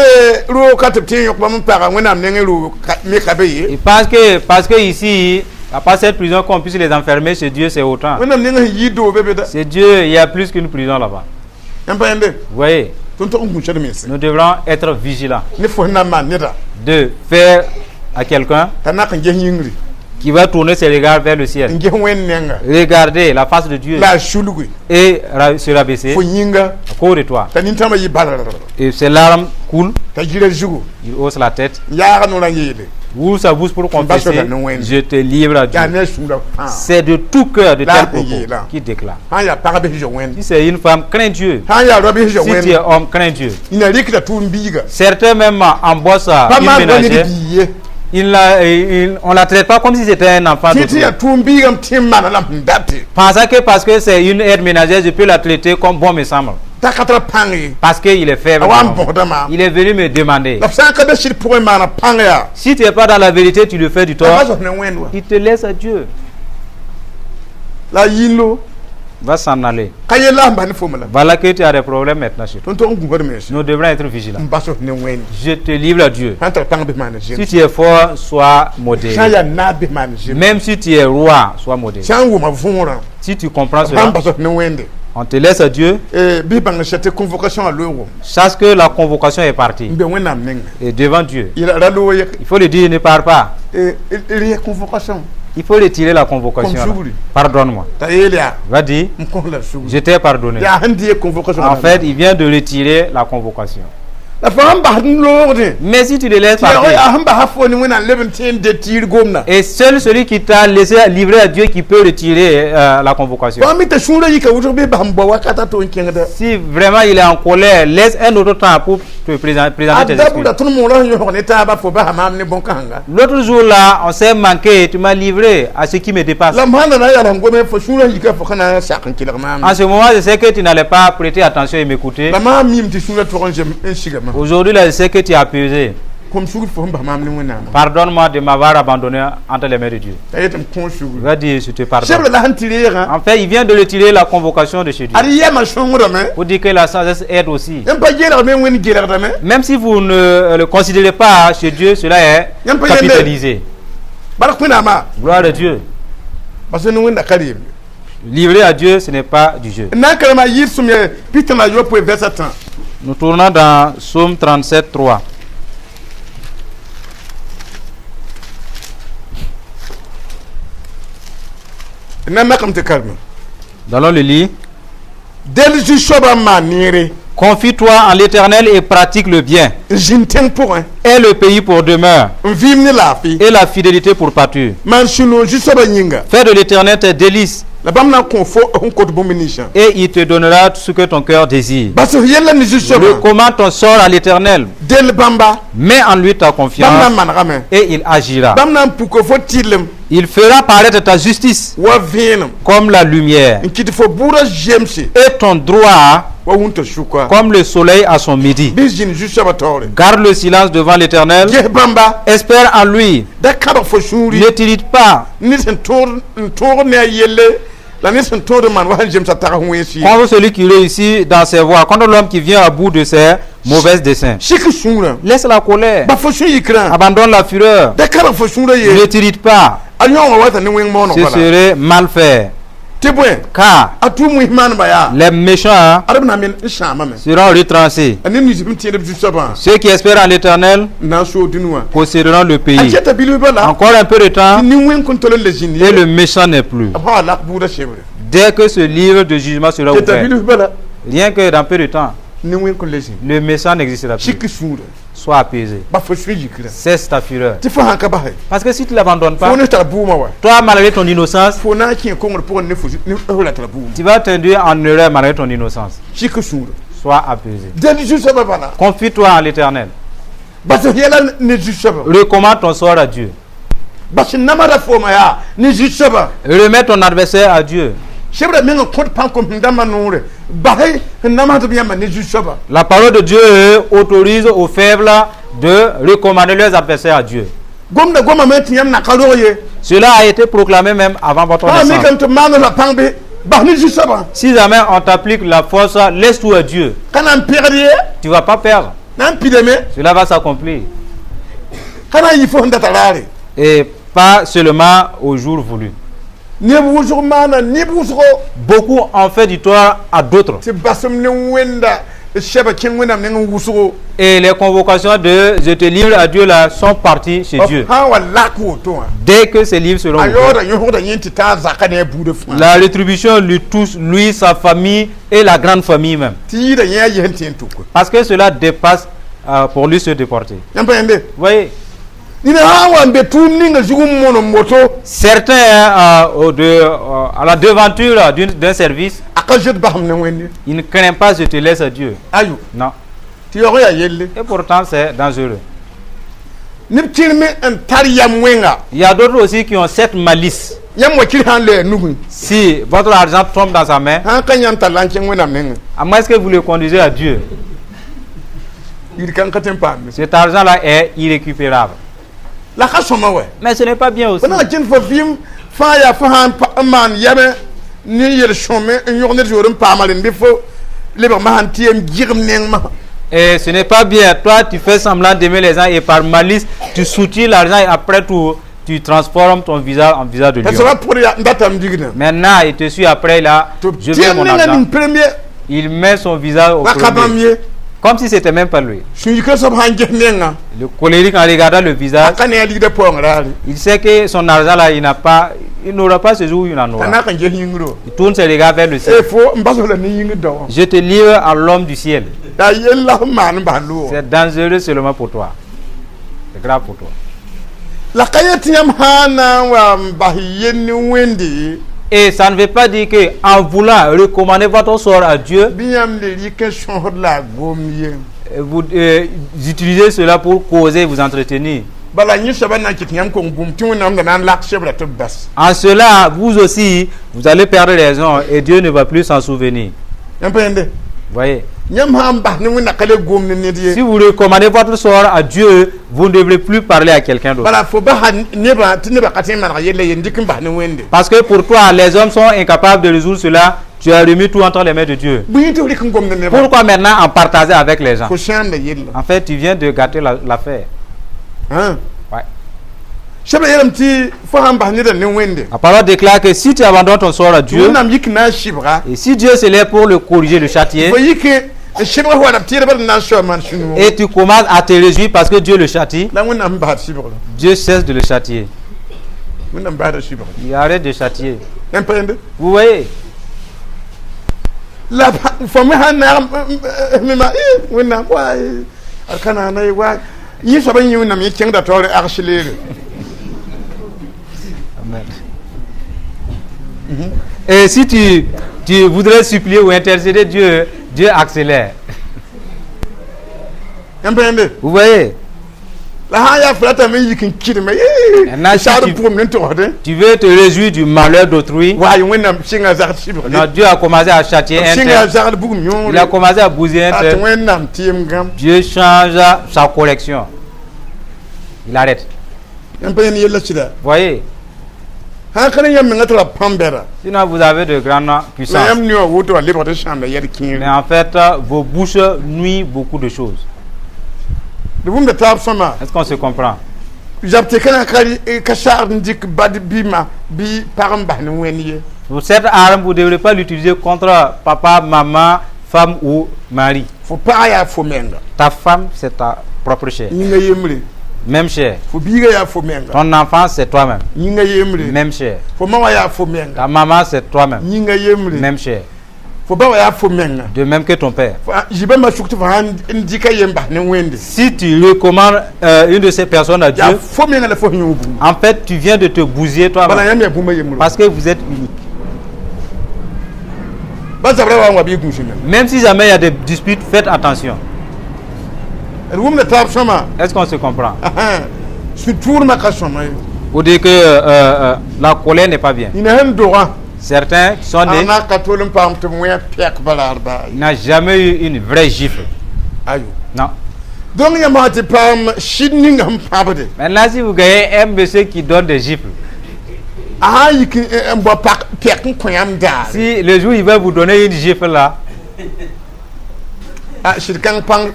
roog ka tɩ b tɩ n yõk bãmb n paaga Wẽnnaam nengẽ roog me ka be ye. ils pensent que parce que ici, à part cette prison qu'on puisse les enfermer chez Dieu, c'est autant. Wẽnnaam nengẽ sẽn yɩ doo be be da. C'est Dieu, il y a plus qu'une prison là-bas. Yãmb pa yẽnde. Vous voyez, Tõnd tog n gũusd mense. nous devrons être vigilants Ne fo sẽn na n maan neda. De faire à quelqu'un T'a nak n ges yĩngri. Qui va tourner ses regards vers le ciel. N ges Wẽnd nenga. Regarder la face de Dieu La a sulgi. Et se rabaisser Fo yĩnga. À cause de toi. T'a nintãmã yɩ balrr. Et ses larmes coulent, T'a gira zugu. Il hausse la tête, N yaaga noorã n yeele. Ouvre sa bouche pour confesser, je te livre à Dieu. Yaa ne a sũurã fãa. C'est de tout cœur de Là, tel propos il est là. qui déclare. Sã n yaa pagb sẽn zoe Wẽnd. Si c'est une femme, crains Dieu. Sã n yaa rao sẽn zoe Si tu es Wẽnd. homme, crains Dieu. Ina rɩkda tʋʋm biiga. Certains même embossent Pa une maan wa ned ménagère. bii ye. On la traite pas comme si c'était un enfant Tɩ tɩ d'autrui. yaa tʋʋm biigame tɩ n maana la m date. Pensant que parce que c'est une aide ménagère, je peux la traiter comme bon me semble. T'a ka tara pãng ye. Parce qu'il est faible. A wa n bõsda maam. Il est venu me demander. La f sã n ka be sɩd pʋgẽ maana pãng yaa. Si tu n'es pas dans la vérité, tu lui fais du T'a tort. pa zos ne Wẽnd wa. Il te laisse à Dieu. La a yĩndo. Va s'en aller. Ka yella sẽn bas ne fo me la. Voilà que tu as des problèmes maintenant chez toi. Tõnd tog n gũusd mense. Nous devrons être vigilants. N bas f ne Wẽnd. Je te livre à Dieu. Sã n tar pãng bɩ maana zem. Si tu es fort, sois Sã n modéré. yaa naab bɩ maan zem. Même si tu es roi, sois modéré. Sã n wʋma võorã. Si tu comprends Sã n cela, bas f ne Wẽnde. on te laisse à Dieu. Bɩ bãng sã tɩ convocation a looogo. Sache que la convocation est partie. N be Wẽnnaam nengẽ. Et devant Dieu. Ra loog ye. Il faut le dire, ne part pas. Rɩ convocation. Il faut retirer la convocation Comme là. sugri. Pardonne-moi. T'a yeel yaa. Va dire, M kõ la sugri. je t'ai pardonné. Yaa sẽn dɩ convocation. En fait, il vient de retirer la convocation. La fo sãn bas n loogdẽ. Mais si tu le laisses Tɩ yaa partir, sẽn basa fo ne Wẽnnaam leb n tẽ n de tiir gomdã. Et seul celui qui t'a laissé livrer à Dieu qui peut retirer la convocation. Fo mi t'a sũurã yika wʋsg bɩ bas n bao wakata to n kẽngda. Si vraiment il est en colère, laisse un autre temps pour te présenter A tes da excuses. buda tõnd moorã sẽn yõsg ne taaba fo basa maam ne bõn-kãsenga. L'autre jour là, on s'est manqué, tu m'as livré à ce qui me dépasse. La m sãn da na n yaa sẽn gome fo sũurã yika fo ka na n sak n kelg maam. En ce moment, je sais que tu n'allais pas prêter attention et m'écouter. La maam miime tɩ sũurã tog n zem n sigame. Aujourd'hui là, je sais que tu as pesé. Kom sugr fo sẽn bas maam ne Wẽnnaamã. Pardonne-moi de m'avoir abandonné entre les mains de Dieu. T'a yetɩ m kõ sugr. Il va dire, je te pardonne. Sebrã la sẽn tɩ reegã, En fait, il vient de retirer la convocation de chez Dieu. ad yɛmã sõngdame. Pour dire que la sagesse aide aussi. Yãmb pa geelgme Wẽnd geelgdame. Même si vous ne le considérez pas chez Dieu, cela est Yam pa yende. capitalisé. Bark Wẽnnaamã. Gloire à Dieu. Parce que Wẽnda ka reemde. Livrer à Dieu, ce n'est pas du jeu. N na n karema yɩɩd sõmyã 39 verset tã. Nous tournons dans Psaume 37, 3. N na n makame tɩ karema. Nous allons le lire. Del zu-soabã n maan neere Confie-toi en l'Éternel et pratique le bien. N zĩnd tẽng pʋgẽ Aie le pays pour demeure n vɩɩm ne laafɩ et la fidélité pour pâture. Maan sũ-noog zu-soabã yĩnga. Fais de l'Éternel tes délices La bãmb na n kõ fo sẽn kot bũmb ninsã. Et il te donnera tout ce que ton cœur désire. Bas f yella ne zu-soabã. Recommande ton sort à l'Éternel. Del bãmba. Mets en lui ta Bãmb na confiance n manegame. Et il agira. Bãmb na n puka fo tɩrlem Il fera paraître ta justice wa vẽenem comme la lumière n kɩt fo bʋʋdã zemse et ton droit wa wũnta sʋka. comme le soleil à son midi. Bɩ zĩnd zu-soabã taoore. Garde le silence devant l'Éternel. Ges bãmba. Espère en lui. Da kãbg fo sũuri. Ne t'irrite pas Ned sẽn tõod n tõog ne a yelle la ned sẽn tõod n maan wa sẽn zemsa tag sẽn wẽns ye. Contre celui qui réussit dans ses voies, contre l'homme qui vient à bout de ses mauvais desseins. Sik sũurã. Laisse la colère. Ba fo sũ-yikrã. Abandonne la fureur. Da kãbg fo sũurã ye. Ne t'irrite pas. A yõogã wata ne wẽng mooneg Ce bala. serait mal faire. Tɩ bõe Car a tʋʋm wẽs maaneba yaa les méchants, hein, ad b na n me n sãamame. seront retranchés. A neb nins b tẽedb zu-soabã Ceux qui espèrent en l'Éternel n na n soog dũni wã. posséderont le A pays. keta bilf bala Encore un peu de temps tɩ nin-wẽng kõn tol n le zĩnd et ye le méchant n'est plus. b sã wa lak buudã sebre. Dès que ce livre de jugement sera Keta ouvert, bilf bala rien que dans peu de temps, nin-wẽng kõn le zĩnd. Le méchant n'existera plus. Sik sũurã. Sois apaisé. Ba fo sũ-yikrã. Cesse ta fureur. Tɩ fo sãn ka basɛ Parce que si tu ne l'abandonnes pas, fo ne tar bʋʋmã wa toi, malgré ton innocence, fo na n kẽ kongr pʋgẽ ne fo ne f la tara bʋʋmã. Tu vas t'induire en erreur malgré ton innocence. Sik sũurã. Sois apaisé. Del zu-soabã bala. Confie-toi à l'Éternel. Bas f yɛla ne zu-soabã. Recommande ton sort à Dieu. Bas namsda foomã yaa ne zu-soabã. Remets ton adversaire à Dieu. Sebrã meng n kõt pãn kom sẽn dãmbã noore basɩ sẽn namsd b yãmba ne zu-soabã. La parole de Dieu autorise aux faibles de recommander leurs adversaires à Dieu. Gomda gomame tɩ yãmb na ka rog ye. Cela a été proclamé même avant votre Fãa naissance. mikame tɩ maand la pãng bɩ bas ne zu-soabã. Si jamais on t'applique la force, laisse tout à Dieu. Ka na n pegd ye. Tu ne vas pas perdre. Na n pidame. Cela va s'accomplir. Ka na n yɩ fo sẽn data raare. Et pas seulement au jour voulu. Neb wʋsg maana neb wʋsgo. Beaucoup en fait du tort à d'autres. Tɩ basem ne wẽnda sɛba kẽng Wẽnnaam neng n wʋsgo. Et les convocations de je te livre à Dieu là sont parties chez Dieu. Sã n wa lak woto wã Dès que ces livres seront a ouverts, yaooda yõsgda yẽ tɩ taa zaka ne a buudã fãa. La rétribution lui touche, lui, sa famille et la grande famille même. Tɩ yɩɩda yẽ a yes n tẽ n tʋk. Parce que cela dépasse pour lui se déporter. Yãmb pa yẽnde. Vous voyez, Nina sã n wa n be tʋʋm ninga zug n monem woto certains, hein, à la devanture d'un service, a ka zoet basem ne Wẽnde. Il ne craint pas, je te laisse à Dieu. Ayo. Non. Tɩ yaoog yaa yelle. Et pourtant, c'est dangereux. Neb kẽrme n tar yam wẽnga. Il y a d'autres aussi qui ont cette malice. Yãmb wa kir sã n loa nugẽ Si votre argent tombe dans sa main, sã n ka yãmb tall n kẽng Wẽnnaam nengẽ à moins que vous le conduisez à Dieu, yir kãng ka tõe n paam ye. Cet argent-là est irrécupérable. La ka sõma wɛ. Mais ce n'est pas bien aussi. Fo na n kẽnd fo vɩɩm fãa yaa fo sã n pa- n maan yɛmɛ ne yel-sõme n yõg ned zoor n paama rẽnd bɩ fo lebg masã n tɩ yem gɩgem neng masã. Et ce n'est pas bien. Toi, tu fais semblant d'aimer les gens et par malice, tu soutires l'argent et après tout, tu transformes ton visage en visage de T'a lion. soaba pʋgd yaa n datame digdã. Maintenant, il te suit après là. Tɩ Je b veux tẽem mon nengã argent. ning premier Il met son visage au wa ka bãmb premier. ye. Comme si c'était même pas lui. Sũ-yikã soab sã n ges nengã Le colérique, en regardant le a visage, ka ne a ligdã paoong raare. Il sait que son argent là, il n'a pas, il n'aura pas ce jour où il en T'a aura. na n ges yĩngr wã. Il tourne ses regards vers le ciel. E fo n bas f la ne yĩngr daowã. Je te livre à l'homme du ciel. Yaa yell la f maan n bas loogã. C'est dangereux seulement pour toi. C'est grave pour toi. La ka yet tɩ yãmb sã n na n wa n bas yell ne Wẽnde Et ça ne veut pas dire que en voulant recommander votre sort à Dieu, bɩ yãmb le rɩk n sõsd la a gom ye. Vous utilisez cela pour causer, vous entretenir. Bala yẽ soabã na n kɩt yãmb kong bũmb tɩ Wẽnnaam da na n lak sebra tɩ b bas. En cela, vous aussi, vous allez perdre raison et Dieu ne va plus s'en souvenir. Yãmb pa yẽnde? Voyez. Yãmb sã n bas ne Wẽnna ka le gom ne ned ye. Si vous recommandez votre sort à Dieu, vous ne devrez plus parler à quelqu'un d'autre. Bala fo basa nebã tɩ nebã ka tõe n maneg yella ye n dɩk n bas ne Wẽnde. Parce que pour toi, les hommes sont incapables de résoudre cela. Tu as remis tout entre les mains de Dieu. Bõe tɩ f rɩk n gomd ne nebã? Pourquoi maintenant en partager avec les gens? Fo sãamda yella. En fait, tu viens de gâter l'affaire. Hã? Ouais. Sebra yeelame tɩ fo sãn bas neda ne Wẽnde, La parole déclare que si tu abandonnes ton sort à Dieu, Wẽnnaam yik na n sɩbga, et si Dieu se lève pour le corriger, le châtier, fo yik n sɩbg f wala b tɩɩdbã d na n soa maan sũ-noog, et tu commences à te réjouir parce que Dieu le châtie, la Wẽnnaam basd sɩbgrã. Dieu cesse de le châtier. Wẽnnaam basda sɩbgrã. Il arrête de châtier. Yãmb pa yẽnde? Vous voyez? La fo me sãn naag mema Wẽnnaam waay ad ka naana ye waay yẽ soaba yẽ Wẽnnaam yẽ kẽngda taoore accélérer. Amen. Et si tu voudrais supplier ou intercéder Dieu, Dieu accélère. Yãmb pa yẽnde? Vous voyez? La sã n yaa fo ratame n yik n kɩdme Maintenant, si saad pʋgem ne togsdẽ, tu veux te réjouir du malheur d'autrui, waay Wẽnnaam sɩnga zagd sɩbgre. Non, Dieu a commencé à châtier un Sɩnga tel. zagd bugum Il a yõore. commencé à bousiller un A tɩ tel. Wẽnnaam tɩɩm gãm. Dieu change sa correction. Il arrête. Yãmb pa yẽnd yella sɩda? Voyez? Sã n ka ne yãmb menga tɩ ra pãmbɛra. Sinon, vous avez de grandes La puissances. yãmb ne wã woto wã lebgd n sãamda yɛd kẽere. Mais en fait, vos bouches nuisent beaucoup de choses. D wʋmda taab sõma. Est-ce qu'on se comprend? Zab tɩ ka ka sagd n dɩk bad bɩ ma bɩ pag n bas ne Wẽnd ye. Pour cette arme, vous ne devrez pas l'utiliser contre papa, maman, femme ou mari. Fo pagã yaa fo menga. Ta femme, c'est ta propre chair. Yĩnga yembre. Même chair. Fo biiga yaa fo menga. Ton enfant, c'est toi-même. Yĩnga yembre. Même chair. Fo ma wã yaa fo menga. Ta maman, c'est toi-même. Yĩnga yembre. Même chair. Fo ba wã yaa fo menga. De même que ton père. Fo zibãmbã sʋk tɩ fo sãn n dɩka yem bas ne Wẽnde, Si tu recommandes une de ces personnes à yaa Dieu, fo menga la fo sẽn yõog bũmb. en fait, tu viens de te bousiller Bala toi-même. yãmb yaa bũmba yembre. Parce que vous êtes unique. Ba zabra wa n wa bɩ gũus menga. Même si jamais il y a des disputes, faites attention. D wʋmda taab sõma. Est-ce qu'on se comprend? Sũ-tʋʋrmã ka sõma ye. Vous dites que la colère n'est pas bien. Nina sẽn dogã, Certains qui sont nés a na ka tol n paam tɩ b wẽ pɛk balaar baa. N'a jamais eu une vraie gifle. Ayo. Non. Donc yãmb sã tɩ paam sɩd ninga sẽn pãbde, Maintenant, si vous gagnez un monsieur qui donne des gifles, a sã n yik n bao pak pɛk n kõ yãmb daare, si le jour il va vous donner une gifle là, a sɩd kãng pãng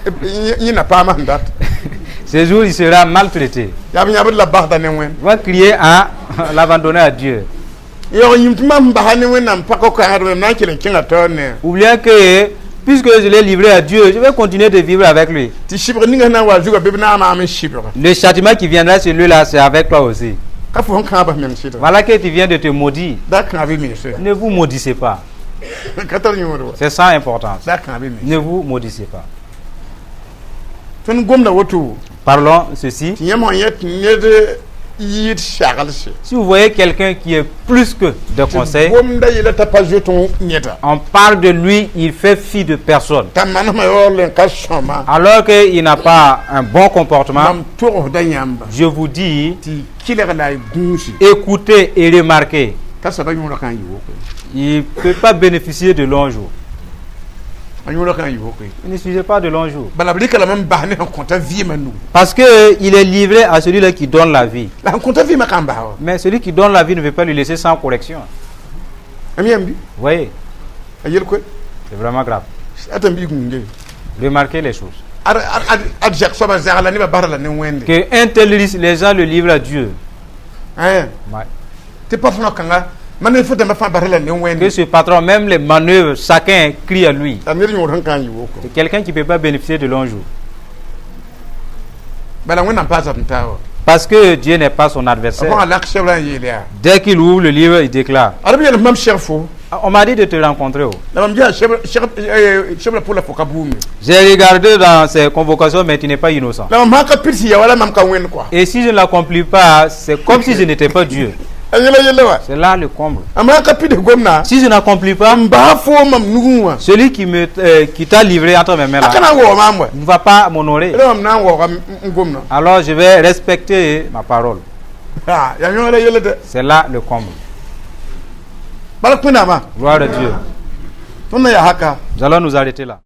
yẽ na paamã sẽn dat. Ce jour il sera maltraité. Yaa b yãbd la basda ne Wẽnd. Il va crier à l'abandonner à Dieu. Yaoog yĩm tɩ mam basa ne Wẽnnaam paka kãadme m na n kell n kẽngã taoor ne. Oubliant que puisque je l'ai livré à Dieu, je vais continuer de vivre avec lui. Tɩ sɩbg ninga sẽn na n wa zugã bɩ b na n maam n sɩbga. Le châtiment qui viendra, celui-là, c'est avec toi aussi. Ka fo sẽn kãabs meng sɩdga. Voilà que tu viens de te maudire. Da kãab y mense. Ne vous maudissez pas. Ka tar yõod wa. C'est sans importance. Da kãab y mense. Ne vous maudissez pas. Tõnd gomda woto Parlons ceci. tɩ yãmb sẽn yet ned yɩɩd saglse, Si vous voyez quelqu'un qui est plus que de conseils, gomda yela t'a pa zoet neda, on parle de lui, il fait fi de personne. T'a manesmã yaool n ka sõma, Alors qu'il n'a pas un bon comportement, mam togsda yãmba je vous dis, tɩ kɩlg la y gũusi écoutez et remarquez, t'a soaba yõora ka n yɩ woko. Il ne peut pas bénéficier de longs jours. A yõora ka n yɩ woko. Il ne suffit pas de longs jours. Bala b rɩka lame n bas ne sẽn kõta vɩɩmã nugu. Parce qu'il est livré à celui-là qui donne la vie. La sẽn kõta vɩɩmã ka n bas wa. Mais celui qui donne la vie ne veut pas lui laisser sans correction. Am yãmb bɩ? Vous voyez, A yel koe. C'est vraiment grave. A tã n bɩ gũunde. Remarquez les choses. Ad zak soabã zagla nebã basda la ne Wẽnde. Que un tel risque, les gens le livrent à Dieu. Ãn Ouais. tɩ patronã kãnga manef dãmbã fãa basda la ne Que Wẽnde. ce patron, même les manœuvres, chacun crie à lui. La ned yõod sẽn ka n yɩ woko. C'est quelqu'un qui ne peut pas bénéficier de longs jours. Bala Wẽnnaam paas b n taa wa. Parce que Dieu n'est pas son A adversaire. fãa lak sebra n yeel yaa. Dès qu'il ouvre le livre, il déclare. Ad b yeel mam seg fo. Ah, on m'a dit de te rencontrer, oh. La mam yaa sebra pʋla fo ka buume. J'ai regardé dans ses convocations, mais tu n'es pas innocent. La mam sã ka pids ya wala mam ka Wẽnd kɔa. Et si je ne l'accomplis pas, c'est comme si je n'étais pas Dieu. A yẽla yelle wa. C'est là le comble. A maan ka pid gomdã. Si je n'accomplis pas, n baa fo mam nugẽ wã. Celui qui t'a livré entre mes mains A ka là, na n waoog maam wa. Ne va pas m'honorer. Rẽ mam na n waooga n gomdã. Alors je vais respecter ma parole. Yaa yõoda yelle dɛ. C'est là le comble. Bala Wẽnnaamã. Gloire à Dieu. Tõnd na yaa haka. Nous allons nous arrêter là.